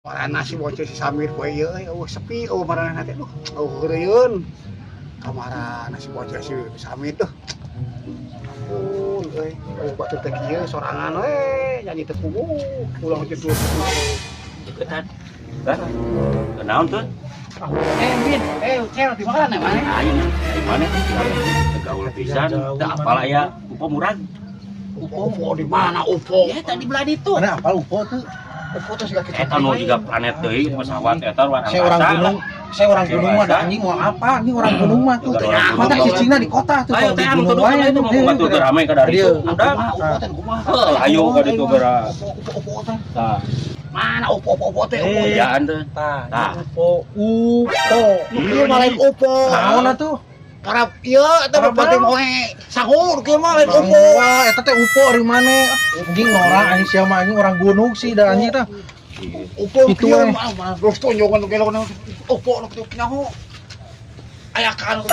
Mana si bocah si Samir poe ieu euy, eueuh sepi eueuh maranehna teh, duh, eueuh heureuyun. Kamarana si bocah si Samir tuh? Ampun euy, eueuh batur teh kieu sorangan we, nyanyi teu puguh, pulang jeung Deketan. Kan? Kenaon tuh? Eh, Min, eh, Cel, di mana mana? Ayo, di mana? Gaul pisan. Teu apal aya UFO murag. UFO, UFO di mana UFO? Ya tadi belah ditu. Mana apal UFO tuh? UFO tuh siga kitu. Eta nu jiga planet deui pesawat eta luar Saya orang angkasa. Gunung, saya orang gunung mah ada anjing mau apa? Anjing orang gunung mah tuh. Orang gunung. Mata si Cina di kota tuh. Ayo kalau di teh anu gunung tuh wae itu mau batur teu rame ka dari Dia. itu. Udah. Kumaha UFO teh, kumaha? Heuh, ayo ka ditu geura. UFO, UFO, UFO teh. Tah, Mana UFO, UFO, UFO teh? UFO. ejaan teh. Tah, Tah. UFO, UFO. Ieu mah lain UFO. Naon atuh? Karena ieu eta Karena berarti naon? moe sahur kieu mah lain UFO. Wah, eta teh UFO ari mane? Anjing norak anjing sia mah, anjing orang gunung sih da anjing tah. UFO Itu kieu eh. mah mah terus tonjongan nu gelok UFO nu kitu nyaho. Aya kan.